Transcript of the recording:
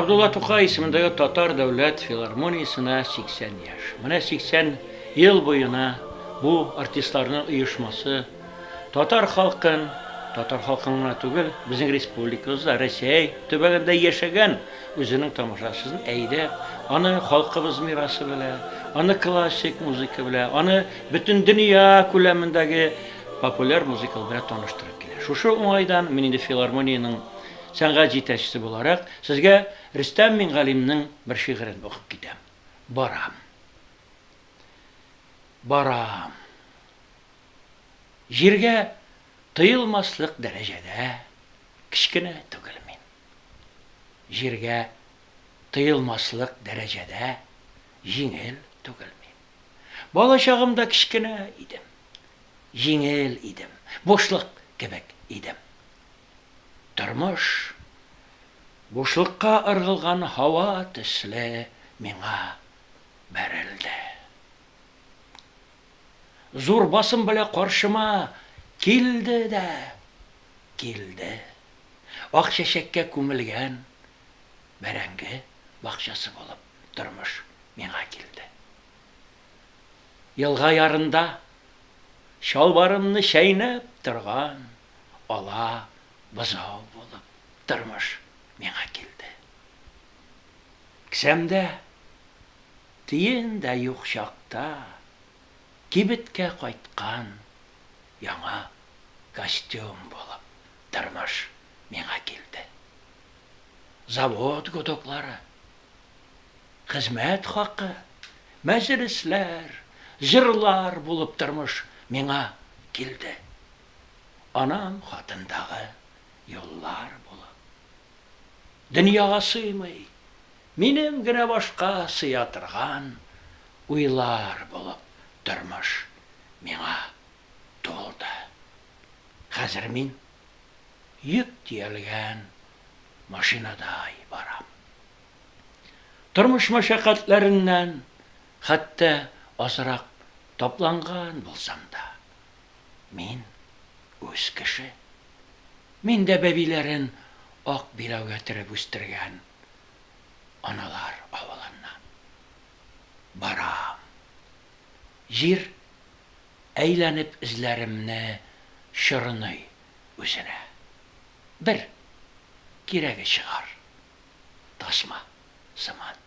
Габдулла Тукай исемендәге Татар дәүләт филармониясенә 80 яшь. Менә 80 ел буена бу артистларның оешмасы татар халкын, татар халкын гына түгел, безнең республикабызда, Рәсәй төбәгендә яшәгән үзенең тамашачысын әйдәп, аны халкыбыз мирасы белә, аны классик музыка белә, аны бөтен дөнья күләмендәге популяр музыка белән таныштырып килә. Шушы уңайдан мин инде филармониянең Сәнгать җитәкчесе буларак, сезгә Рөстәм Мингалимнең бер шигырен укып китәм. Барам. Барам. Җиргә тоелмаслык дәрәҗәдә кечкенә түгел мин. Җиргә тоелмаслык дәрәҗәдә җиңел түгел мин. Балачагымда кечкенә идем. Җиңел идем. Бушлык кебек идем. Тормыш, бушлыкка ыргылган һава төсле миңа бәрелде. Зур басым белән каршыма килде дә килде. Ак чәчәккә күмелгән бәрәңге бакчасы булып тормыш миңа килде. Елга ярында чалбарымны чәйнәп торган ала бозау булып тормыш миңа килде. Кесәмдә тиен дә юк чакта кибеткә кайткан яңа костюм булып тормыш миңа килде. Завод гудоклары, хезмәт хакы, мәҗлесләр, җырлар булып тормыш миңа килде. Анам хатындагы юллар булып. Дөньяга сыймый, минем генә башка сыя торган уйлар булып тормыш миңа тулды. Хәзер мин йөк төялгән машинадай барам. Тормыш мәшәкатьләреннән хәтта азрак тапланган булсам да, Мин үз кеше. Мин дә бәбиләрен ак биләүгә төреп үстергән аналар авылыннан. Барам. Җир әйләнеп эзләремне чорный үзенә. Бер кирәге чыгар, тасма сыман.